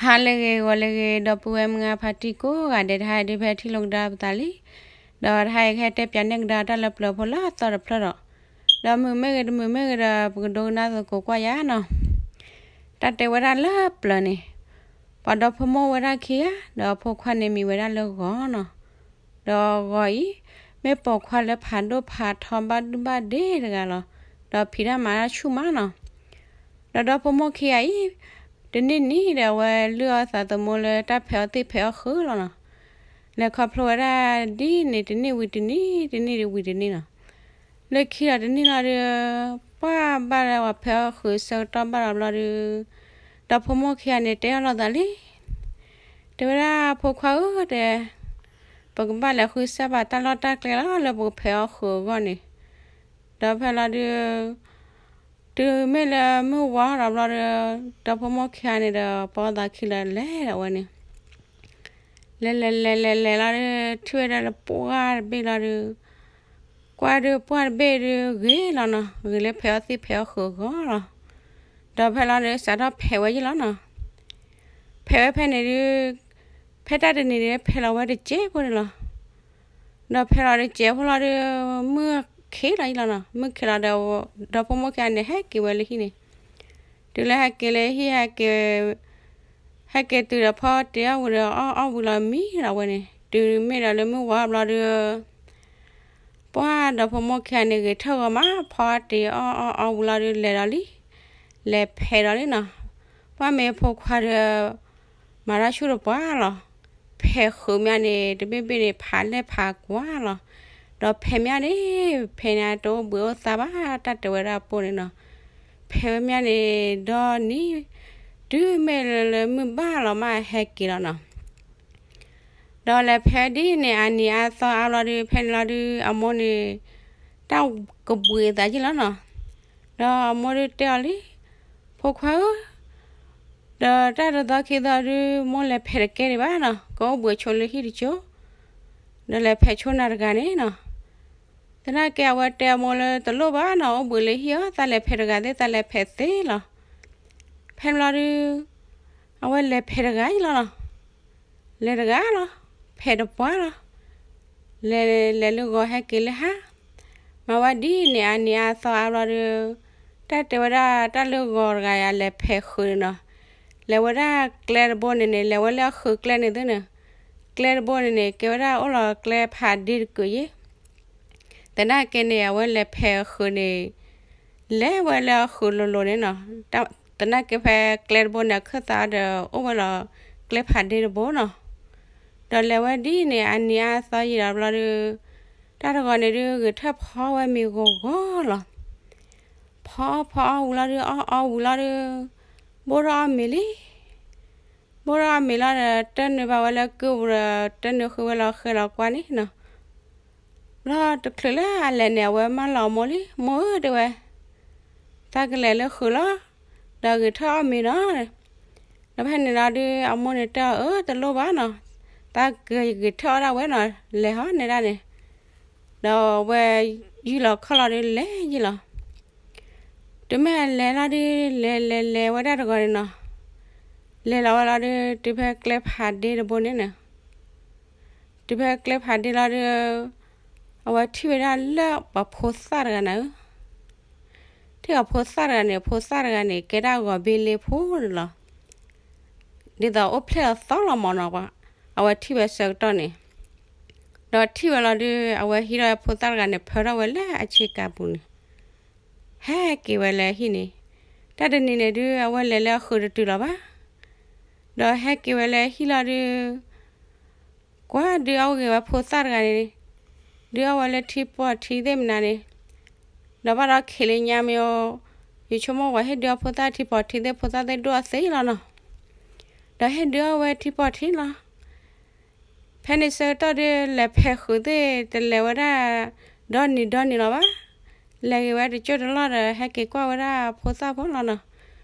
ဟါလၢအဂ့ၤ ဂီၤလၢအဂ့ၤ ဒီပုၢ်ဝဲၢ်မုၣ်ခွါဖါတံၢ်ကိးဂၤဒဲး, တဟါအံၤဒုးဖဲထံၣ်လိာ်ကဒါပသးလံ. ဒီးတဟါအံၤကဟဲတဲပၠးနဲၣ်ကဒါတၢ်လၢပျၢၤဖိလၢအသီတဖျၢၣ်ဒီး, ဒီးမုာ်မ့ၢ်ဂ့ၤတမုာ်မ့ၢ်ဂ့ၤဒီး ပကဒိကနၣ်သကိးကွၢ်ယၤနီၤ. တၢ်တဲဝဲဒၣ်လၢပျၢၤန့ၣ်, ပှၤဒီဖိမိၢ်ဝဲဒၣ်ခံဂၤ, ဒီးဖိခွါန့ၣ်မံၤဝဲဒၣ်လၢဂီၤနီၤ. ဒီးဂီၤအံၤ မ့ၢ်ပိာ်ခွါလၢဖးဒိၣ်ဖးထီဘၣ်ဒုၣ်ဘၣ်ဒ့တဂၤလီၤ. ဒီးဖံးတၢ်မၤတၢ်ဆူၣ်မးနီၤ. ဒီးဒီဖိမိၢ်ခံဂၤအံၤ တနံၣ်နံၤဒီးအဝဲလုၢ်အီၣ်သးသမူလၢတၢ်ဖဲးအီၣ်သ့ၣ်ဖဲးအီၣ်ဃုာ်လီၤနီၤ. လဲၤခီဖျိဝဲဒၣ်ဒ်န့ၣ် တနံၣ်ဝံၤတနံၣ်, တနံၣ်ဝံၤတနံၣ်နီၤ. လၢခံဒီးတနံၣ်လီၤဒီး ပှၢ်ဘၣ်လၢပှၤဖဲးအီၣ်ဃုာ်ဆၢကတီၢ်ဘၣ်လီၤဘျီဒီး ဒီဖိမိၢ်ခံဂၤန့ၣ်တဲအီၣ်လိာ်သးလံ. တဲဝဲဒၣ်ဖိခွါဧၢတဲ, ပကဘၣ်လဲၤဃုစၢ်ဘၣ်တၢ်လီၢ်တၢ်ကျဲလီၤလၢပကဖဲးအီၣ်ဃုာ်အဂီၢ်န့ၣ်. ဒီးဖဲလီၤဒုး တုၤမ့ၢ်လၢမုၢ်ဝါထီၣ်ဘျီဒီး ဒီဖိမိၢ်ခံဂၤန့ၣ်ဒီး ပိာ်သးခံလၢလဲၤဒီးဝဲန့ၣ် လဲၤလဲၤလဲၤလဲၤလဲၤလီၤဒီး ထံၣ်ဝဲဒၣ်လၢပှၢ်တဘ့ၣ်လီၤဒီး ကွၢ်ဒုးပှၢ်တဘ့ၣ်ဒုးဂ့ၤလီၤနီၤ, ဂ့ၤလၢဖဲးအီၣ်သ့ၣ်ဖဲးအီၣ်ဃုာ်အဂီၢ်လီၤ. ဒီးဖဲလီၤဒီးစးထီၣ်ဖဲးဝဲယ့ၣ်လီၤနီၤ. ဖဲးဝဲဖဲန့ၣ်ဒုး ဖဲတၢ်တနံၤန့ၣ် ဖဲးလီၤဝဲတစဲးဖိန့ၣ်လီၤ. ဒီးဖဲးလီၤတစဲးဖိလီၤဒီး မုၢ်ခ့လီၤယ့ၣ်လီၤနီၤ, မုၢ်ခ့လီၤဒီး ဒီဖိမိၢ်ခံဂၤန့ၣ် ဟဲက့ၤဝဲလၢဟံၣ်န့ၣ်. တုၤလၢဟဲက့ၤလၢဟံၣ် ဟဲက့ၤ ဟဲက့ၤတုၤဒီးဖီတ့ၢ်အီၣ်ဝံၤဒီး အီၣ်အီၣ်ဝံၤလီၤမံဒီးဝဲန့ၣ်, တုၤမ့ၢ်ဒီးလၢမုၢ်ဝါဘျီဒီး ပှၢ်ဒီဖိမိၢ်ခံဂၤန့ၣ် ဂဲၤထၢၣ်ဂီၤမး ဖီတ့ၢ်အီၣ်အီၣ်အီၣ်ဝံၤလီၤဒီး လဲၤဒီးလံ, လဲၤဖဲးဒီးလံနီၤ. ပှၢ်မ့ၢ်ဖိခွါဒီး မၤတၢ်ဆူၣ်တပှၢ်လီၤ. ဖဲးဃုာ်မးန့ၣ် တဘ့ၣ်ဘ့ၣ်န့ၣ် ဖးလဲၢ်ဖးကွၢ်လီၤ. ဒီးဖဲးမးန့ၣ် ဖဲးန့ၣ်တအိၣ်ဘှံးအိၣ်သါဘၣ် တၢ်တဲဝဲဒၣ်အပိၢ်န့ၣ်နီၤ. ဖဲးဝဲမးန့ၣ် ဒီနံၤ တုၤမ့ၢ်လၢလၢမုၢ်ဘၣ်လီၤမး ဟဲက့ၤလီၤနီၤ. ဒီးလဲၤဖဲးဒ်န့ၣ် အနံၤအါသီအါဘျီဒီး ဖဲန့ၣ်လီၤဒုး အမိၢ်န့ၣ် တၢ်ကဘှံးအသးယ့ၣ်လီၤနီၤ. ဒီးအမိၢ်ဒုးတဲအီၤလံ, ဖိခွါဧၢ, ဒီးတၢ်တသီခံသီဒုး မိၢ်လဲၤဖဲးတကဲဒံးဘၣ်နီၤ, ကအိၣ်ဘှံးဆိလၢဟံၣ်တကၠိ, ဒီးလဲၤဖဲးဆိနၤတဂၤန့ၣ်နီၤ. သနာ်က့အဝဲတဲအမိၢ်လၢတလိၣ်ဘၣ်နီၤ, အိၣ်ဘှံးလၢဟံၣ်အီၤ သးလဲၤဖဲးတဂၤသ့ၣ် သးလဲၤဖဲးသ့လီၤ. ဖဲန့ၣ်လီၤဒုး အဝဲလဲၤဖဲးတဂၤယ့ၣ်လီၤနီၤ. လဲၤတဂၤလီၤ, ဖဲးတပှၢ်လီၤ. လဲၤလဲၤလၢဂီၤဟဲက့ၤလၢဟါ, မၤဝဲဒ်န့ၣ် အနံၤအါသီအါဘျီဒီး တၢ်တဲဝဲဒၣ်တၢ်လၢဂီၤတဂၤအံၤ အလဲၤဖဲးဃုာ်န့ၣ်နီၤ. လဲၤဝဲဒၣ်ကျဲတဘိန့ၣ်န့ၣ် လဲၤဝဲလၢအဃုာ်ကျဲန့ၣ်သ့ၣ်န့ၣ်, ကျဲတဘိန့ၣ်န့ၣ် ကဲဝဲဒၣ်အိၣ်လီၤကျဲဖးဒ့တကုာ်ယ့ၣ် သနာ်က့န့ၣ် အဝဲလဲၤဖဲးအဃုာ်န့ၣ် လဲၤဝဲလၢအဃုာ်လိၤလိၤန့ၣ်နီၤ. သနာ်က့ဖဲကျဲတဘိန့ၣ် အခၢၣ်သးဒီး အိၣ်ဝဲလီၤကျဲဖးဒ့တဘိနီၤ. ဒီးလဲၤဝဲဒ်န့ၣ် အနံၤအါသီယံာ်ဒီးဘျီဒီး တၢ်တဂီၤန့ၣ်ဒုး ဂဲၤထၢၣ်ဖီဝဲမ့ၤဂီၤဂီၤလီၤ. ဖီအီၣ်ဖီအီၣ်ဝံၤလီၤဒုး အီၣ်အီၣ်ဝံၤလီၤဒီး ဘိၣ်ထီၣ်အီၣ်မ့ၤလံ. ဘိၣ်ထီၣ်အီၣ်မ့ၤလီၤဒီး တၢၢ်နုာ်ဘၣ်ဝဲလၢကုၢ်ပူၤဒီး တၢၢ်နုာ်ဃုဝဲလီၤဃဲလီၤကွၢ်န့ၣ်နီၤ. ဘျီတချုးလၢအလဲၤန့ၣ် အဝဲမၢလီၤအမိၢ်လံ, မိၢ်ဧၢ တဲဝဲ, သးကလဲၤလၢဃုာ်လီၤ, ဒီးဂဲၤထၢၣ်အီၣ်မ့ၤနီၤ. ဒီးဖဲန့ၣ်လီၤဒုး အမိၢ်န့ၣ်တဲအီၤ အၢ တလိၣ်ဘၣ်နီၤ, သးကဂဲၤထၢၣ်အီၣ်ဒၣ်ဝဲနီၤ, လဲၤဟီန့ၣ်ဒၣ်န့ၣ်. ဒီးအဝဲယုၢ်လီၤခီၣ်လီၤဒုး လဲၤယံာ်လီၤ. တုၤမ့ၢ်အလဲၤလီၤဒုး လဲၤလဲၤလဲၤဝဲဒၣ်တဂီၤန့ၣ်နီၤ, လဲၤလီၤဝဲလီၤဒုး တုၤဖဲကျဲဖးဒ့တဘိန့ၣ်န့ၣ်, တုၤဖဲကျဲဖးဒ့လီၤဒုး အဝဲထံၣ်ဝဲဒၣ်လၢပှၤဖိသၣ်တဂၤနၤဧၢ, ထံၣ်အဖိသၣ်တဂၤန့ၣ် ဖိသၣ်တဂၤန့ၣ် ကဲဒၣ်ဂီၤဘ့လ့ဖိန့ၣ်လီၤ. ဒ်သိးအိၣ်ဖျဲၣ်အသီလီၤမၢ်နီၤ, အဝဲထံၣ်ဝဲဆၢကတီၢ်န့ၣ်, ဒီးထံၣ်ဝဲလီၤဒုး အဝဲဟံးထီၣ်ဝဲဖိသၣ်တဂၤန့ၣ် ဖၢထီၣ်ဝဲလၢအဆ့ကၤပူၤန့ၣ်, ဟဲက့ၤဝဲလၢဟံၣ်န့ၣ်, တၢ်တနံၤန့ၣ်ဒုး အဝဲလဲၤလၢအဃုာ်တတုၤလီၤဘၣ်. ဒီးဟဲက့ၤဝဲလၢဟံၣ်လီၤဒုး ကွၢ်ဒုးအီၣ်ဂ့ၤဝဲဖိသၣ်တဂၤန့ၣ်, ဒုးအီၣ်ဝဲလၢထံပီၢ်ထံသ့ၣ်မနုၤန့ၣ်, ဒီးဘၣ်ဒီးခံးလၢညါမ့ၢ်အိၣ်, ယဆိကမိၣ်ဝဲဟ့ၣ်ဒုးအီၣ်ဖိသၣ်ထံပီၢ်ထံသ့ၣ် ဖိသၣ်သ့ၣ်ဒိၣ်အသ့လီၤနီၤ. ဒီးဟ့ၣ်ဒုးအီၣ်ဝဲထံပီၢ်ထံလီၤ. ဖဲန့ၣ်ဆၢကတီၢ်ဒုး လဲၤဖဲးဃုာ်သ့ၣ် တလဲၤဝဲဒၣ်ဒီနံၤဒီနံၤလီၤဘၣ်. လဲၤဂ့ၤဝဲတကၠိၢ်တလီၢ်ဒီး ဟဲက့ၤကွၢ်ဝဲဒၣ်ဖိသၣ်ဖိလီၤနီၤ.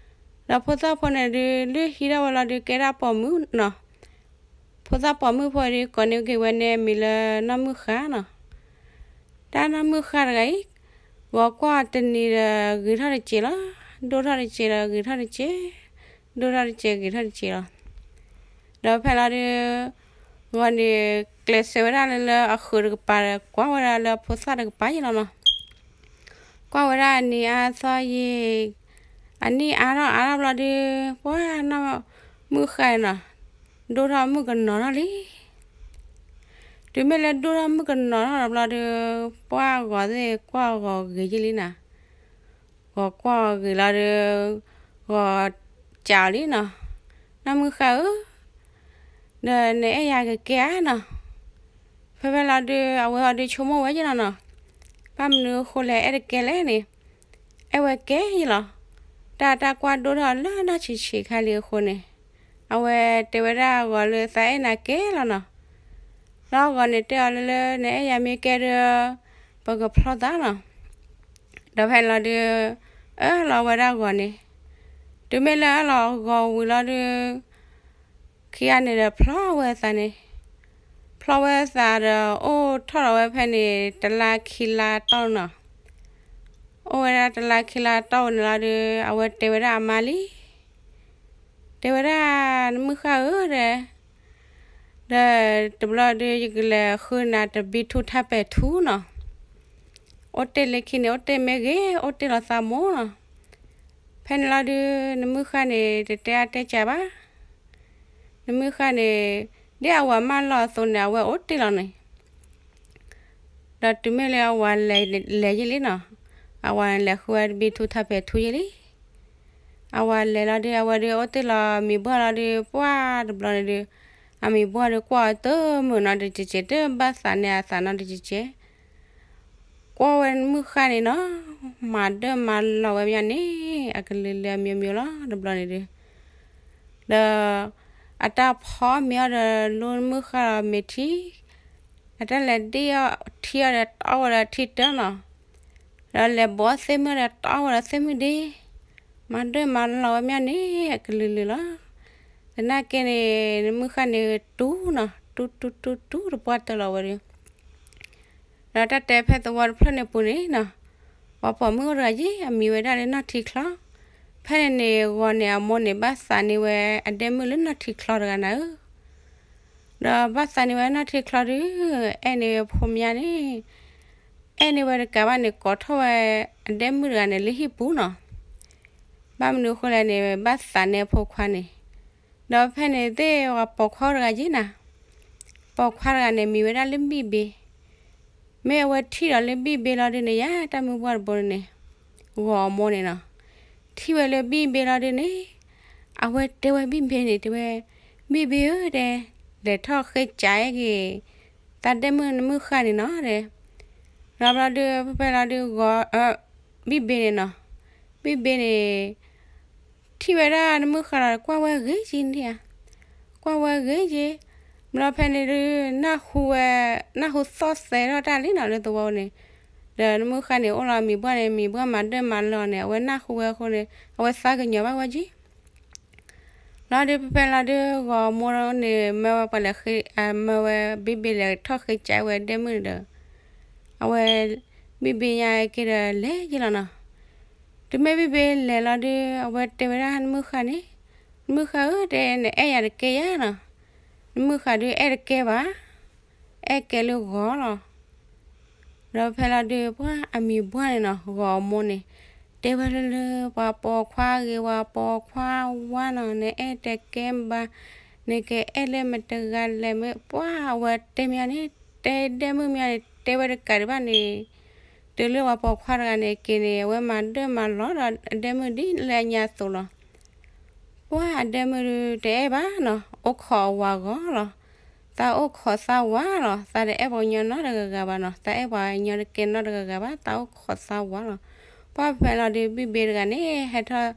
ဒီးဖိသၣ်ဖိန့ၣ်ဒုး လုၢ်ဟံးထီၣ်ဝဲလီၤဒုး ကဲဒၣ်ပိာ်မုၣ်နီၤ. ဖိသၣ်ပိာ်မုၣ်ဖိဒုး ကိးန့ၢ်က့ၤဝဲန့ၣ်မံၤလၢနီၢ်မုၣ်ဃါနီၤ. တၢ်နီၢ်မုၣ်ဃါတဂၤအံၤ ဂီၤကွၢ်တနံၤဒီးဂ့ၤထီၣ်တစဲးလီၤ. ဒိၣ်ထီၣ်တစဲးဒီးဂ့ၤထီၣ်တစဲး, ဒိၣ်ထီၣ်တစဲးဂ့ၤထီၣ်တစဲးလီၤ. ဒီးဖဲလီၤဒုး ဂီၤန့ၣ် ကျဲးစၢးဝဲဒၣ်လၢလၢအဃုာ်တကပၤဒီး ကွၢ်ဝဲဒၣ်လၢအဖိသၣ်တကပၤယ့ၣ်လီၤနီၤ. ကွၢ်ဝဲဒၣ်အနံၤအါသီယံာ် အနံၣ်အါထီၣ်အါထီၣ်ဘျီဒုး ပှၢ်နီၢ်မုၣ်ဃၢ်နီၤ ဒိၣ်ထီၣ်မုၣ်ကနီၤထီၣ်လံ. တုၤမ့ၢ်လၢဒိၣ်ထီၣ်မုၣ်ကနီၤထီၣ်ဘျီဒုး ပှၢ်ဂီၤသ့ၣ်ကွၢ်ဂီၤဂ့ၤယ့ၣ်လံနီၤ. ဂီၤကွၢ်ဂီၤဂ့ၤလီၤဒုး ဂီၤစံးအီၤလံနီၤ, နီၢ်မုၣ်ဃၢ်ဧၢ, ဒီးနအဲၣ်ယၤကကဲဧါနီၤ. ဖဲဖဲလီၤဒုး အဝဲအီၤဒုးဆိကမိၣ်ဝဲယ့ၣ်လီၤနီၤ, ဘၣ်မနုၤအဃိလဲၣ် အဲၣ်တကဲလဲၣ်န့ၣ်, အဲၣ်ဝဲကဲယ့ၣ်လီၤ. တၢ်တၢ်ကွၢ်ဒိၣ်ထီၣ်လၢနီၢ်ဆံးဆံးခါလံအဃိန့ၣ်, အဝဲတဲဝဲဒၣ်အဂီၤလၢသးအဲၣ်နၤကဲလီၤနီၤ. ဒီးအဂီၤန့ၣ်တဲအီၤလၢလၢ နအဲၣ်ယၤမ့ၢ်ကဲဒီး ပကဖျီသးနီၤ. ဒီးဖဲန့ၣ်လီၤဒုး အၢၣ်လီၤဝဲဒၣ်ဂီၤန့ၣ်, တုၤမ့ၢ်လၢအၢၣ်လီၤဂီၤဝံၤလီၤဒုး ခံဂၤန့ၣ်ဒီးဖျီဝဲသးန့ၣ်, ဖျီဝဲသးဒီးအိၣ်ထီၣ်ဒီးဝဲဖဲန့ၣ် တလါခံလါတီၢ်နီၤ. အိၣ်ဝဲဒၣ်တလါခံလါတီၢ်ဝဲန့ၣ်လီၤဒုး အဝဲတဲဝဲဒၣ်အမါလံ, တဲဝဲဒၣ် နမုၣ်ဃၢ်ဧၢ တဲ ဒီးတဘျီဒုး ယကလဲၤဃုနၤတဘံထူထါပဲာ်ထူနီၤ. အိၣ်တ့ၢ်လၢခံန့ၣ် အိၣ်တ့ၢ်မ့ၢ်ဂ့ၤ အိၣ်တ့ၢ်လီၤသးမိၢ်နီၤ. ဖဲန့ၣ်လီၤဒုး နမုၣ်ဃၢ်န့ၣ် တတဲအါတဲကးဘၣ်. နမုၣ်ဃၢ်န့ၣ် ဒ်အဝၤမၢလီၤအသိးန့ၣ် အဝဲအိၣ်တ့ၢ်လီၤန့ၣ် ဒီးတုၤမ့ၢ်လၢအဝၤလဲၤယ့ၣ်လံနီၤ, အဝၤလဲၤဃုဝဲတဘံထူထါပဲာ်ထူယ့ၣ်လံ. အဝၤလဲၤလီၤဒုး အဝဲဒုးအိၣ်တ့ၢ်လီၤမံၤဘှီၣ်လီၤဒုး ပှၢ်တဘျီန့ၣ်ဒုး အမံၤဘှီၣ်ဒုးကွၢ်အီၤတမုာ်နီတကကဲး တဘၣ်သးန့ၢ်အသးနီတကကဲး. ကွၢ်ဝဲနမုၣ်ဃၢ်န့ၣ်နီၤ, မၤဒၢၣ်မၤလီၤဝဲမးန့ၣ် အကလုာ်လုာ်အမျိုးမျိုးလီၤ တဘျီန့ၣ်ဒုး ဒီးအတၢ်ဖီမ့ၤအီၤဒီးလိနမုၣ်ဃၢ်ဒီးမ့ၤထံ, အတၢ်လဲၤဒ့ၣ်အီၤထံအီၤဒီးတီဝဲဒီးထံတၢနီၤ, ဒီးလဲၤဘီသ့ၣ်မုၣ်ဒီးတီဝဲဒီးသ့ၣ်မုၣ်ဒ့, မၤဒၢၣ်မၤလီၤဝဲမးန့ၣ် အကလုာ်လုာ်လီၤ. သနာ်က့န့ၣ် နမုၣ်ဃၢ်န့ၣ်တူၢ်နီၤ, တူၢ်တူၢ်တူၢ်တူၢ်တပှၢ်တၢၢ်လီၤဝဲဒုး ဒီးတၢ်တဲဖဲသဝီတဖျၢၣ်န့ၣ်ပူၤန့ၣ်နီၤ, ပှၤပိာ်မုၣ်အိၣ်တဂၤယ့ၣ် အမံၤဝဲဒၣ်လၢနီၢ်ထံချီ, ဖဲန့ၣ်န့ၣ် ဂီၤန့ၣ်အမိၢ်န့ၣ် ဘၣ်သးန့ၢ်ဝဲအဒဲမုၣ်လၢနီၢ်ထံချီတဂၤနၤဧၢ, ဒီးဘၣ်သးန့ၢ်ဝဲနီၢ်ထံချီဒုး အဲၣ်န့ၢ်ဝဲဖိမးန့ၣ်, အဲၣ်န့ၢ်ဝဲတကးဘၣ်န့ၣ် ကိးထီၣ်ဝဲအဒဲမုၣ်တဂၤန့ၣ်လၢဟံၣ်ပူၤနီၤ, ဘၣ်မနုၤအဃိလဲၣ်န့ၣ် ဘၣ်သးန့ၢ်အဖိခွါန့ၣ်, ဒီးဖဲန့ၣ်သ့ၣ်ပှၤပိာ်ခွါတဂၤယ့ၣ်နၤ, ပိာ်ခွါတဂၤန့ၣ် မံၤဝဲဒၣ်လၢဘံၣ်ဘ့, မ့ၢ်အဝဲထံၣ်ဒီးလၢဘံၣ်ဘ့လီၤဒုးန့ၣ် ယၤတၢ်မုၢ်ပှၢ်တဘိန့ၣ်, ဂီၤအမိၢ်န့ၣ်နီၤ, ထံၣ်ဝဲလၢဘံၣ်ဘ့လီၤဒုးန့ၣ်, အဝဲတဲဝဲဘံၣ်ဘ့န့ၣ် တဲဝဲ, ဘံၣ်ဘ့ဧၢ တဲ, လဲၤထီၣ်ဃ့ကးက့ၤ သးဒဲမုၣ်နမုၣ်ဃၢ်န့ၣ်နီၤ တဲ, ဒီးဘျီဒုး ဖဲဖဲလီၤဒုး ဂီၤ ဘံၣ်ဘ့န့ၣ်နီၤ, ဘံၣ်ဘ့န့ၣ် ထံၣ်ဝဲဒၣ်နမုၣ်ဃၢ်လီၤ ကွၢ်ဝဲဂ့ၤက့ၤန့ၣ်ဧါ, ကွၢ်ဝဲဂ့ၤက့ၤ, ဘျီဖဲန့ၣ်ဒုး နၢ်ဟူဝဲ, နၢ်ဟူသီၣ်သဲထီၣ်တၢ်လံနီၤ လၢသဝီန့ၣ်, ဒီးနမုၣ်ဃၢ်န့ၣ် အိၣ်လီၤမံၤဘှီၣ်န့ၣ် မံၤဘှီၣ်မၤဒၢၣ်မၤလီၤန့ၣ် အဝဲနၢ်ဟူဝဲအဃိန့ၣ် အဝဲသးကညီၤဘၣ်ဝဲက့ၤ လီၤဒုး ဖဲဖဲလီၤဒုး ဂီၤမိၢ်န့ၣ် မၢဝဲပှၤလဲၤဃ့, မၢဝဲဘံၣ်ဘ့လဲၤထီၣ်ဃ့ကးဝဲဒဲမုၣ်န့ၣ်ဒီး, အဝဲ ဘံၣ်ဘ့ညါက့ၤဒီးလဲၤယ့ၣ်လီၤနီၤ, တုၤမ့ၢ်ဘံၣ်ဘ့လဲၤလီၤဒုး အဝဲတဲဝဲဒၣ်နမုၣ်ဃၢ်န့ၣ်, နမုၣ်ဃၢ်ဧၢ တဲ နအဲၣ်ယၤတကဲယၤနီၤ, နမုၣ်ဃၢ်ဒုးအဲၣ်တကဲဘၣ်, အဲၣ်ကဲလၢဂီၤလီၤ ဒီးဖဲလီၤဒုး ပှၤအမံၤဘှီၣ်န့ၣ်နီၤ ဂီၤအမိၢ်န့ၣ်, တဲဝဲလၢလၢ ပှၤပိာ်ခွါဂ့ၤ ပှၤပိာ်ခွါဝါနီၤ နအဲၣ်တကဲဘၣ်, နကအဲၣ်လၢမတဂၤလဲၣ် မ့ၢ်ပှၤအဝဲတဲမ့ၢ်န့ၣ်, တဲဒဲမုၣ်မ့ၢ်န့ၣ် တဲဝဲတကးဒံးဘၣ်န့ၣ်, တုၤလၢပှၤပိာ်ခွါတဂၤန့ၣ်က့ၤန့ၣ် အဝဲမၤဒၢၣ်မၤလီၤဒီးအဒဲမုၣ်ဒ်လၢအညါအသိးလီၤ ပှၤအဒဲမုၣ်ဒုးတအဲၣ်ဘၣ်နီၤ အိၣ်ခိးအဝၤဂီၤလီၤ, သးအိၣ်ခိးသးဝၤလီၤ သးတအဲၣ်ပှၤကညီနီတဂၤဂၤဘၣ်နီၤ သးအဲၣ်ပှၤကညီတကဲနီတဂၤဂၤဘၣ် သးအိၣ်ခိးသးဝၤလီၤ, ပှၤဖဲလီၤဒုး ဘံၣ်ဘ့တဂၤန့ၣ် ဟဲထီၣ်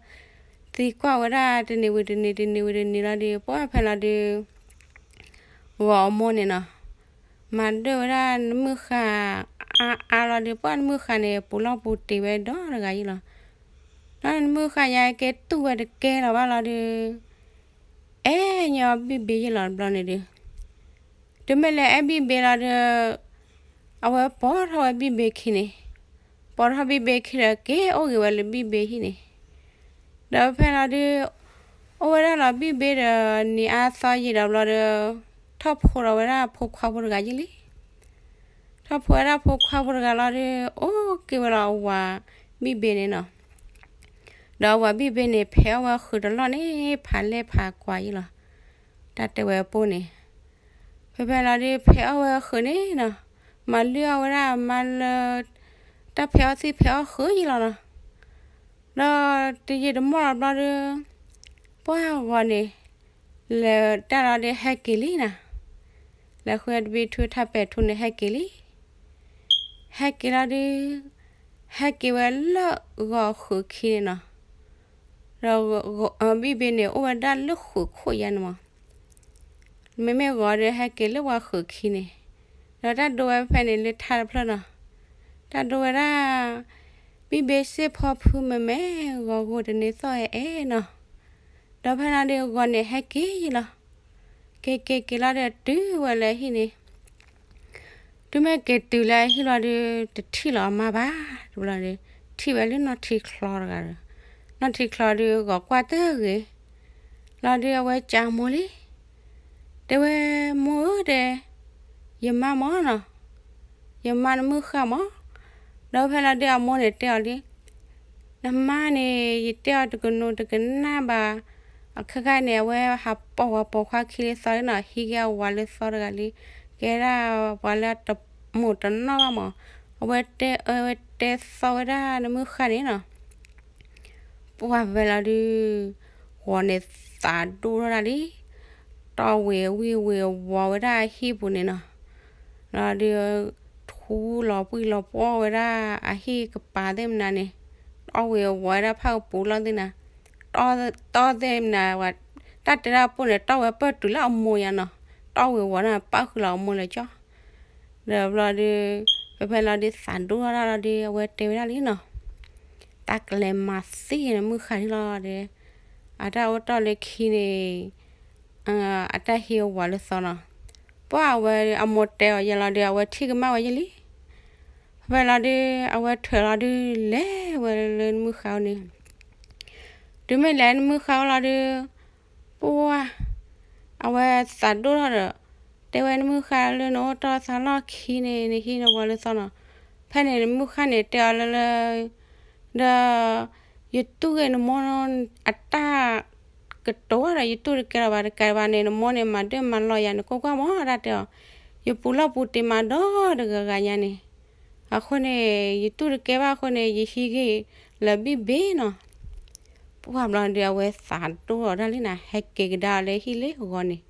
သံကွၢ်ဝဲဒၣ်တနံၤဝံၤတနံၤ တနံၤဝံၤတနံၤလီၤဒုး ပှၤဖဲလီၤဒုး ဂီၤအမိၢ်န့ၣ်နီၤ, မၤဒၢၣ်ဝဲဒၣ်နမုၣ်ဃၢ်အါအါလီၤဒုး ပှၤနမုၣ်ဃၢ်န့ၣ် ပူၤလီၢ်ပူၤတ့ၢ်ဝဲဒီတဂၤယံလီၤ, ဒီးနမုၣ်ဃၢ်ယါက့ၤတူၢ်ဝဲတကဲလီၤဘၣ်လီၤဒုး အဲၣ်ညီဘံၣ်ဘ့ယံလီၤတဘျီန့ၣ်ဒုး, တုၤမ့ၢ်လၢအဲၣ်ဘံၣ်ဘ့လီၤဒုး အဝဲပိာ်ထီၣ်ဝဲဘံၣ်ဘ့ခံန့ၣ်, ပိာ်ထီၣ်ဘံၣ်ဘ့ခံဒီးက့ၤအိၣ်ဂ့ၤဝဲလၢဘံၣ်ဘ့ဟံၣ်န့ၣ်, ဒီးဖဲလီၤဒုး အိၣ်ဝဲဒၣ်လီၤဘံၣ်ဘ့ဒီး နံၤအါသီယံာ်ဒီးဘျီဒီး ထီၣ်ဖိးဒီးဝဲဒၣ်ဖိခွါဖိတဂၤယဲလံ. ထီၣ်ဖိးဝဲဒၣ်ဖိခွါဖိတဂၤလီၤဒီး အိၣ်က့ၤဝဲလီၤအဝၤဘံၣ်ဘ့န့ၣ်နီၤ. ဒီးအဝၤဘံၣ်ဘ့န့ၣ် ဖဲးအီၣ်ဝဲဃုာ်တလီၢ်န့ၣ် ဖးလဲၢ်ဖးကွၢ်ယဲလီၤ. တၢ်တဲဝဲအပိၢ်န့ၣ် ဖဲဖဲလီၤဒီး ဖဲးအီၣ်ဝဲဃုာ်န့ၣ်နီၤ, မၤလုၢ်အီၣ်ဝဲဒၣ်မါလၢ တၢ်ဖဲးအီၣ်သံၣ်ဖဲးအီၣ်ဃုာ်ယဲလီၤနီၤ. ဒီးတယံာ်တမီၢ်လီၤဘျီဒီး ပှၢ်ဂီၤန့ၣ် လဲၤတၢ်လီၤဒီးဟဲက့ၤလံနီၤ. လဲၤဃုတဘ့ၣ်ထူထၢ်ပဲာ်ထူန့ၣ်ဟဲက့ၤလံ. ဟဲက့ၤလီၤဒီး ဟဲက့ၤဝဲလၢဂီၤဃုာ်ခံန့ၣ်နီၤ. ဒီးဘံၣ်ဘ့န့ၣ် အိၣ်ဝဲဒၣ်လၢဃုာ်ခိၣ်ယါန့ၣ်မး. မ့မ့ၢ်ဂီၤဒီးဟဲက့ၤလၢပှၤဃုာ်ခံန့ၣ်, ဒီးတၢ်ဒိဝဲဖဲန့ၣ်လၢထါတဖျၢၣ်နီၤ. တၢ်ဒိဝဲဒၣ် ဘံၣ်ဘ့စ့ၢ်ဖီဖုမဲာ်မဲာ် ဂီၤဂိၤတန့ၢ်သီၣ်အဲၣ်အဲၣ်နီၤ. ဒီးဖဲလီၤဒီးဂီၤန့ၣ်ဟဲက့ၤယဲလီၤ. က့ၤက့ၤက့ၤလီၤဒီးတုၤဝဲလၢဟံၣ်န့ၣ် တုၤမ့ၢ်က့ၤတုၤလၢဟံၣ်လီၤဒီး တထံၣ်လီၤအမါဘၣ်. တဘျီဒီး ထံၣ်ဝဲလၢနီၢ်ထံချီတဂၤဒီး နီၢ်ထံချီဒီးဂီၤကွၢ်တဂ့ၤ လီၤဒီးအဝဲကးမိၢ်လံ. တဲဝဲ မိၢ်ဧၢ တဲ, ယမါမၢ်နီၤ, ယမါနမုၢ်ဃၢ်မၢ်. ဒီးဖဲလီၤဒီးအမိၢ်န့ၣ်တဲအီၤလံ နမါန့ၣ် ယတဲအီၤတကနူၤတကနၣ်ဘၣ်. အခါခါန့ၣ် အဝဲဟးပိာ်ဝၤပိာ်ခွါခံလၢသီလံနီၤ, ဟံးက့ၤအဝၤလၢသီတဂၤလံ, ကဲဒၣ်ပှၤလၢတမိၢ်တနီၢ်ဘၣ်မၢ်. အဝဲတဲအၢဝဲတဲသီဝဲဒၣ်နမုၢ်ဃၢ်န့ၣ်နီၤ. ပှၢ်ဖဲလီၤဒုး ဂီၤန့ၣ်သးဒိၣ်ထီၣ်ဒၣ်လံ, တီၢ်ဝ့ၤဝံၣ်ဝ့ၤဝီၤဝဲဒၣ်အဟံၣ်ပူၤန့ၣ်နီၤ. လီၤဒုး ထူလီၤပှံၢ်လီၤပှီၢ်ဝဲဒၣ်အဟံၣ်ကပၤသ့ၣ်မနၤန့ၣ်, တီၢ်ဝ့ၤဝီၤဝဲဒၣ်ဖၣ်ကပူၤလီၤသ့ၣ်နၤ, တီၢ်သ့ၣ်မနၤ, တၢ်တဲဒၣ်ပိၢ်န့ၣ် တီၢ်ဝဲပၢၢ်တုၤလၢအမိၢ်ယါနီၤ, တီၢ်ဝ့ၤဝီၤန့ၣ် ပၣ်ဃုာ်လီၤအမိၢ်လၢကၠီ ဒီးဘျီဒီး ဖဲဖဲလီၤဒုးသးဒိၣ်ထီၣ်ဒၣ်လီၤဒီး အဝဲတဲဝဲဒၣ်လံနီၤ, တၢ်ကလဲၤမၤသံနမုၢ်ဃၢ်န့ၣ်လီၤဒီး အတၢ်အိၣ်တီၢ်လၢခံန့ၣ် အတၢ်ဟံးအဝၤလၢသီနီၤ. ပှၢ်အဝဲအမိၢ်တဲအီၤယဲလီၤဒီး အဝဲထံၣ်ကမၣ်ဝဲယဲလံ. ဖဲဖဲလီၤဒုး အဝဲထွဲးလီၤဒုး လဲၤဝဲလၢနမုၢ်ဃၢ်အိၣ်န့ၣ် တုၤမ့ၢ်လဲၤနမုၢ်ဃၢ်အိၣ်လီၤဒုး ပှၢ် အဝဲသးဒိၣ်ထီၣ်ဒီး တဲဝဲနမုၢ်ဃၢ်လၢနအိၣ်တီၢ်သးလီၢ်ခံန့ၣ် နဟံးနဝၤလၢသီနီၤ. ဖဲန့ၣ်နမုၢ်ဃၢ်န့ၣ်တဲအီၤလၢလၢ ဒီး ယတူၢ်ဂ့ၤနမိၢ်အတၢ်ကတိၤဒီး ယတူၢ်တကဲလီၤဘၣ်တကးဘၣ်န့ၣ် နမိၢ်န့ၣ်မၤဒၢၣ်မၤလီၤယၤန့ၣ် ကွၢ်ကွၢ်မၢ် တၢ်တဲအီၤ, ယပူၤလီၢ်ပူၤတ့ၢ်မးဒီတဂၤဂၤညါန့ၣ်, အဃိန့ၣ် ယတူၢ်တကဲဘၣ်အဃိန့ၣ် ယဟံးဂ့ၤလၢဘံၣ်ဘ့ၣ်နီၤ. ပှၢ်ဘျီဒုး အဝဲသးဒိၣ်ထီၣ်ဒၣ်လံနီၤ, ဟဲက့ၤကဒါလၢဟံၣ်လၢဂီၤန့ၣ်,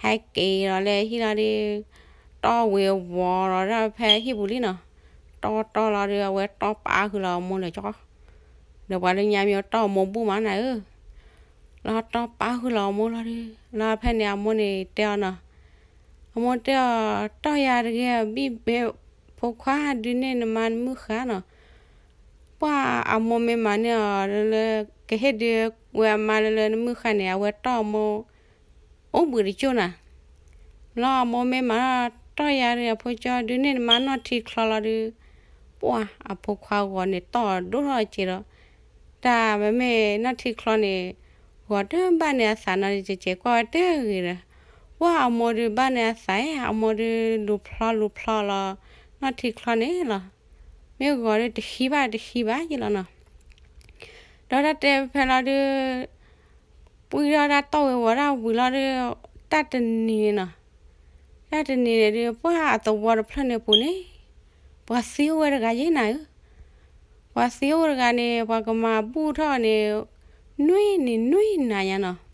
ဟဲက့ၤလီၤလၢဟံၣ်လီၤဒီး တီၢ်ဝ့ၤဝီၤလီၤဒၣ်ဖဲဟံၣ်ပူၤလံနီၤ. တီၢ်တီၢ်လီၤဒီး အဝဲတီၢ်ပာ်ဃုာ်လီၤအမိၢ်လၢကၠီ, ဒီးပှၤလၢညါမ့ၢ်တီၢ်အမိၢ်ဘူၣ်မးနၤဧၢ, လီၤတီၢ်ပာ်ဃုာ်လီၤအမိၢ်လီၤဒီး လီၤဖဲန့ၣ်အမိၢ်န့ၣ်တဲအီၤနီၤ, အမိၢ်တဲအီၤ တီၢ်ယၤတဂ့ၤ ဘံၣ်ဘ့ၣ်ဖိခွါ ဒုးန့ၢ်နမါနမုၢ်ဃၢ်နီၤ. ပှၢ်အမိၢ်မ့ၢ်မၤန့ၢ်အီၤလၢ ကဟ့ၣ်ဒုးဝဲအမါလၢလၢနမုၢ်ဃၢ်န့ၣ် အဝဲတီၢ်အမိၢ် အိၣ်ဘှံးတကၠိၢ်နၤ. လီၤအမိၢ်မ့ၢ်မၤ တီၢ်ယၤတဂ့ၤအဖိကၠီ ဒုးန့ၢ်နမါနီၢ်ထံချီလီၤဒီး ပှၢ်အဖိခွါဂီၤန့ၣ်တီၢ်ဒိၣ်ထီၣ်က့ၤဒီး တၢ်မ့မ့ၢ်နီၢ်ထံချီန့ၣ် ဂီၤတဘၣ်န့ၢ်အသးနီၤ ကကဲကွၢ်ဝဲတဂ့ၤဒီး ပှၢ်အမိၢ်ဒုးဘၣ်န့ၢ်အသး အမိၢ်ဒုးလူၤဖျီလူၤဖျီလီၤ နီၢ်ထံချီန့ၣ်လီၤ. မ့ၢ်ဂီၤဒုးတဟံးဘၣ်တဟံးဘၣ်ယဲလီၤနီၤ. ဒီးတၢ်တဲဖဲလီၤဒုး ပှံၢ်ထီၣ်တၢ်တီၢ်ဝ့ၤဝီၤတၢ်ဝံၤလီၤဒီး တၢ်တနံၤန့ၣ်နီၤ, တၢ်တနံၤန့ၣ်ဒီး ပှၢ်အသဝီတဖျၢၣ်န့ၣ်ပူၤန့ၣ် ပှၤသံအိၣ်ဝဲတဂၤယဲနၤဧၢ. ပှၤသံအိၣ်ဝဲတဂၤန့ၣ် ပှၤကမၤဘူၣ်ထီၣ်န့ၣ် နွံနံၤနွံနၤညါနီၤ.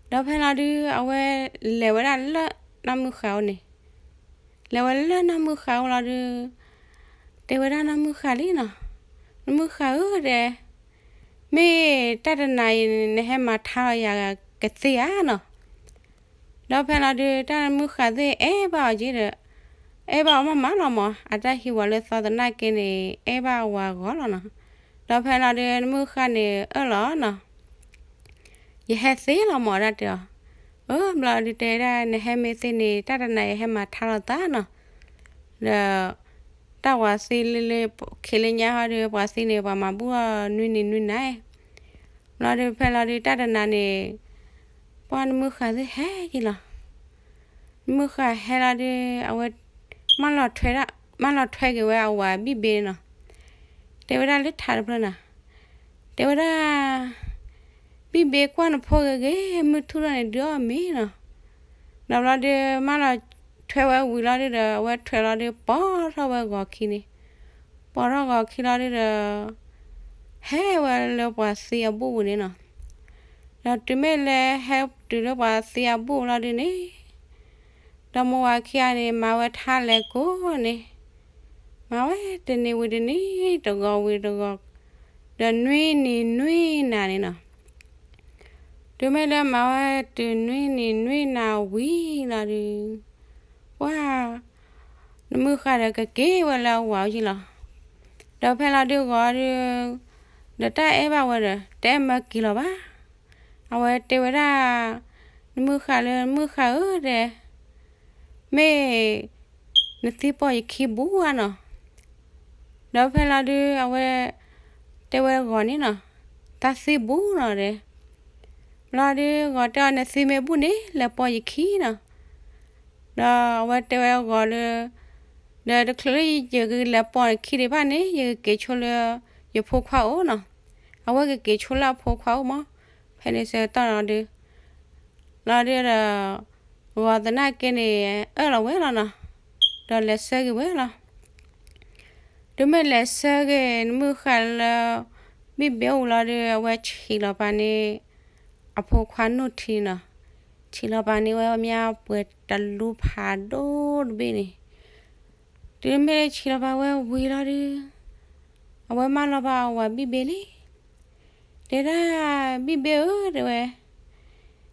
ဒီးဖဲလီၤဒုး အဝဲလဲၤဝဲဒၣ်လၢနီၢ်မုၢ်ဃၢ်အိၣ်န့ၣ် လဲၤဝဲလၢနီၢ်မုၢ်ဃၢ်အိၣ်လီၤဒုး တဲဝဲဒၣ်နီၢ်မုၢ်ဃၢ်လံနီၤ, နီၢ်မုၢ်ဃၢ်ဧၢ တဲ, မ့ၢ်တၢ်တနၤအံၤ နဟဲမၤထါလီၤယၤကသ့ဧါနီၤ. ဒီးဖဲလီၤဒုး တၢ်နီၢ်မုၢ်ဃၢ်သ့ၣ်အဲၣ်ဘၣ်အီၤက့ဒီး အဲၣ်ဘၣ်အီၤမးမးလီၤမး အတၢ်ဟံးဝၤလၢသီသနာ်က့န့ၣ် အဲၣ်ဘၣ်အဝၤဂီၤလီၤနီၤ. ဒီးဖဲလီၤဒုး နီၢ်မုၢ်ဃၢ်န့ၣ်အၢၣ်လီၤနီၤ ယဟဲသ့လီၤမး တၢ်တဲအီၤ. အၢ ဘျီဒုးတဲဒၣ် နဟဲမ့ၢ်သ့န့ၣ် တၢ်တနၤအံၤဟဲမၤထါလီၤသးနီၤ. ဒီး တၢ်ပှၤသံလၢလၢ ခံလၢညါဟီဒီး ပှၤသံန့ၣ် ပှၤမၤဘူၣ်အီၤနွံနံၤနွံနၤ. ဘျီဒုးဖဲလီၤဒုးတၢ်တနၤန့ၣ် ပှၢ်နမုၢ်ဃၢ်သ့ၣ်ဟဲက့ၤလီၤ. နမုၢ်ဃၢ်ဟဲလီၤဒုး အဝဲ မၢလီၤထွဲဒၣ် မၢလီၤထွဲက့ၤဝဲအဝၤဘံၣ်ဘ့န့ၣ်နီၤ. တဲဝဲဒၣ်လၢထးတဖျၢၣ်နၤ, တဲဝဲဒၣ် ဘံၣ်ဘ့ကွၢ်နဖိဂ့ၤဂ့ၤ မုၢ်ထူၣ်ထီၣ်န့ၣ်ဒုးအီၣ်မ့ၤနီၤ. ဒီးဘျီဒုး မၢလီၤထွဲဝဲဝံၤလီၤဒုးဒီး အဝဲထွဲလီၤဒုး ပိာ်ထီၣ်ဝဲဂီၤခံန့ၣ်, ပိာ်ထီၣ်ဂီၤခံလီၤဒုးဒီး ဟဲဝဲလၢပှၤသ့အဘူၣ်ပူၤန့ၣ်နီၤ. ဒီးတုၤမ့ၢ်လၢဟဲတုၤလၢပှၤသ့အဘူၣ်လီၤဒုးန့ၣ် ဒီးမိၢ်ဝၤခံဂၤန့ၣ် မၤဝဲထါလဲၤကိးန့ၣ်, မၤဝဲတနံၤဝံၤတနံၤ တဂီၤဝံၤတဂီၤ, ဒီးနွံနံၤနွံနၤန့ၣ်နီၤ. တုၤမ့ၢ်လၢမၤဝဲတုၤနွံနံၤနွံနၤဝံၤလီၤဒုး ပှၢ် နမုၢ်ဃၢ်ဒီးကက့ၤဝဲလၢအဝၤအအိၣ်ယံလီၤ. ဒီးဖဲလီၤဒုးဂီၤဒုး ဒီးတၢ်အဲၣ်ဘၣ်ဝဲဒီး တအဲၣ်မၢက့ၤလီၤဘၣ်. အဝဲတဲဝဲဒၣ် နမုၢ်ဃၢ်လၢ နမုၢ်ဃၢ်ဧၢ တဲ မ့ၢ်နသံပိာ်ယခံဘူးဧါနီၤ. ဒီးဖဲလီၤဒုး အဝဲတဲဝဲဂီၤန့ၣ်နီၤ, တၢ်သံဘူးနီၤဒဲး. ဘျီဒုးဂီၤတဲအီၤ နသံမ့ၢ်ဘူးန့ၣ် လဲၤပိာ်ယခံနီၤ. ဒီးအဝဲတဲဝဲဂီၤလၢ ဒီးတချုးလၢယကလဲၤပိာ်နခံဒံးဘၣ်န့ၣ် ယကက့ၤဆိလၢယဖိခွါအိၣ်နီၤ. အဝဲကက့ၤဆိလၢအဖိခွါအိၣ်မး. ဖဲန့ၣ်ဆၢကတီၢ်လီၤဒုး လီၤဒုးဒီး ဂီၤသနာ်က့န့ၣ် အၢၣ်လီၤဝဲလီၤနီၤ. ဒီးလဲၤဆၢက့ၤဝဲလီၤ. တုၤမ့ၢ်လဲၤဆၢက့ၤနမုၢ်ဃၢ်လၢ ဘံၣ်ဘ့အိၣ်လီၤဒုး အဝဲဆံးလီၤပာ်န့ၢ် အဖိခွါနိၣ်ထံနီၤ. ဆံးလီၤပာ်န့ၢ်ဝဲမ့ၢ်ပှဲၤတလူဖးဒိၣ်တဘ့ၣ်န့ၣ် တုၤမ့ၢ်ဆံးလီၤပာ်ဝဲဝံၤလီၤဒုး အဝဲမၢလီၤဘၣ်အဝၤဘံၣ်ဘ့လံ. တဲဒၣ် ဘံၣ်ဘ့ဧၢ တဲဝဲ,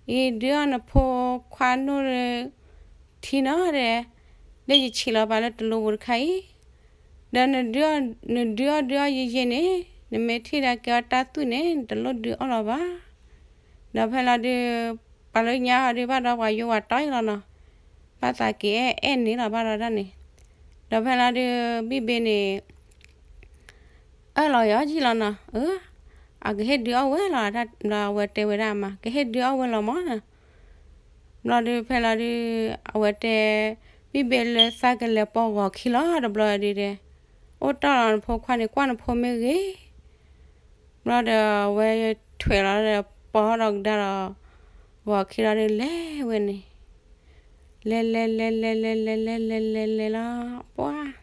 ယဒုးအီၣ်နဖိခွါနိၣ်ထံနီၤဒဲး, လၢယဆံးလီၤပာ်လၢတလူပူၤတခါအံၤ, ဒီးနဒုးအီၣ်ဒုးအီၣ်ယံာ်ယံာ်န့ၣ် နမ့ၢ်ထံၣ်ဒၣ်ကဲအီၤတၢ်သွံၣ်န့ၣ် နတလိၣ်ဒုးအီၣ်လီၤဘၣ်. ဒီးဖဲလီၤဒုး ပှၤလၢညါဟီဒုးဘၣ်ဒီးပှၤယိဝၤတီအံၤလီၤနီၤ. ဘၣ်သးက့ၤအဲၣ်အဲၣ်န့ၣ်လီၤဘၣ်ဒီးဒၣ်န့ၣ်. ဒီးဖဲလီၤဒုး ဘံၣ်ဘ့န့ၣ် အၢၣ်လီၤယီၤယံာ်လီၤနီၤ. အကဟ့ၣ်ဒုးအီၣ်ဝဲလီၤ. ဘျီအဝဲတဲဝဲဒၣ်မး ကဟ့ၣ်ဒုးအီၣ်ဝဲလီၤမး. ဘျီဒုးဖဲလီၤဒုး အဝဲတဲ ဘံၣ်ဘ့လၢသးကလဲၤပိာ်ဂီၤခံလီၤတဘျီဒုးတဲ, အိၣ်တီၢ်လီၤနဖိခွါန့ၣ် ကွၢ်နဖိမ့ၢ်ဂ့ၤ. ဘျီဒီးအဝဲထွဲးလီၤဒီး ပိာ်ထီၣ်ဒီးကဒါဒီး ဂီၤခံလီၤဒုးလဲၤဝဲန့ၣ် လဲၤလဲၤလဲၤလဲၤလဲၤလဲၤလဲၤလဲၤလဲၤလဲၤလီၤ ပှၢ်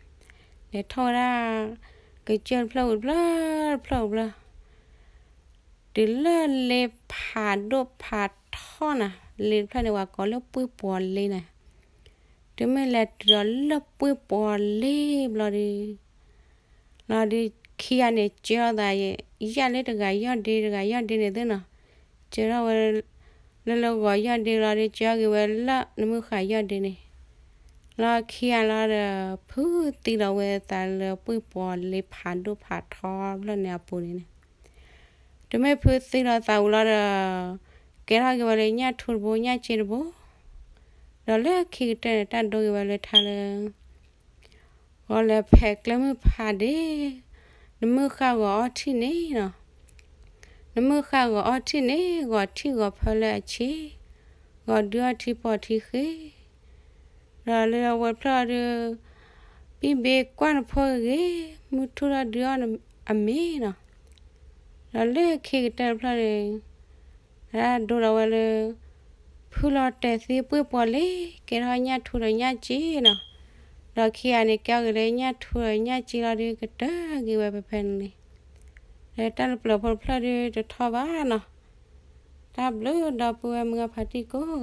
လဲၤထီၣ်ဝဲဒၣ် ကစၢၢ်တဖျၢၣ်ဝံၤတဖျၢၣ်တဖျၢၣ်ဝံၤတဖျၢၣ် တုၤလၢလ့ဖးဒိၣ်ဖးထီနၤ, လ့တဖျၢၣ်န့ၣ် ပှၤကိးလၢပှ့ၢ်ပှီၤလ့န့ၣ်, တုၤမ့ၢ်လဲၤတုၤဒီးလၢပှ့ၢ်ပှီၤလ့ဘျီဒုး လီၤဒုးခံဂၤန့ၣ် ကၢထီၣ်သး ယၢ်လၢတဂၤယီၢ်ဒ့ တဂၤယီၢ်ဒ့န့ၣ်သ့ၣ်နီၤ, ကၢထီၣ်ဝဲ လၢလၢဂီၤယီၢ်ဒ့လီၤဒုး ကၢထီၣ်က့ၤဝဲလၢနမုၢ်ဃၢ်ယီၢ်ဒ့န့ၣ်, လီၤခံဂၤလီၤဒီး ဖုသံလီၤဝဲသးလၢပှ့ၢ်ပှီၤလ့ဖးဒိၣ်ဖးထီဖျၢၣ်န့ၣ်အပူၤန့ၣ်န့ၣ် တုၤမ့ၢ်ဖုသံလီၤသးဝံၤလီၤဒီး ကဲထီၣ်က့ၤဝဲလၢညၣ်ထူတဘိ ညၣ်စ့တဘိ, ဒီးလၢခံကတၢၢ်န့ၣ် တၢ်ဒိက့ၤဝဲလၢထါလၢ ဂီၤလဲၤဖဲးကျဲမုၢ်ဖးဒ့, နမုၢ်ဃၢ်ဂီၤအီထံၣ်န့ၣ်နီၤ, နမုၢ်ဃၢ်ဂီၤအီထံၣ်န့ၣ် ဂီၤထံၣ်ဂီၤဖၢလၢအဆ့, ဂီၤဒုးအီထံပီၢ်ထံဃ့, ဒီးလၢအဝဲတဖျၢၣ်ဒီး ဘံၣ်ဘ့ကွၢ်နဖိဂ့ၤဂ့ၤ, မုၢ်ထူၣ်ထီၣ်ဒုးအီၣ်အမ့ၤနီၤ, ဒီးလၢခံကတၢၢ်တဖျၢၣ်န့ၣ် ဒိဒီးဝဲလၢ ဖုလီၤတဲာ်သံပှ့ၢ်ပှီၤလ့ ကဲထီၣ်ညၣ်ထူဒီးညၣ်စ့နီၤ, ဒီးခံဂၤန့ၣ် ကဲထီၣ်က့ၤလၢညၣ်ထူဒီးညၣ်စ့လီၤဒုး ကတၢၢ်က့ၤဝဲဖဲဖဲန့ၣ်န့ၣ်, လၢတၢ်လၢပျၢၤဖိတဖျၢၣ်ဒုးတထီဘၣ်နီၤ, တၢ်ဘျုးဒီပုၢ်ဝဲၢ်မုၢ်ဂၤဖါတံၢ်ကိးဂၤ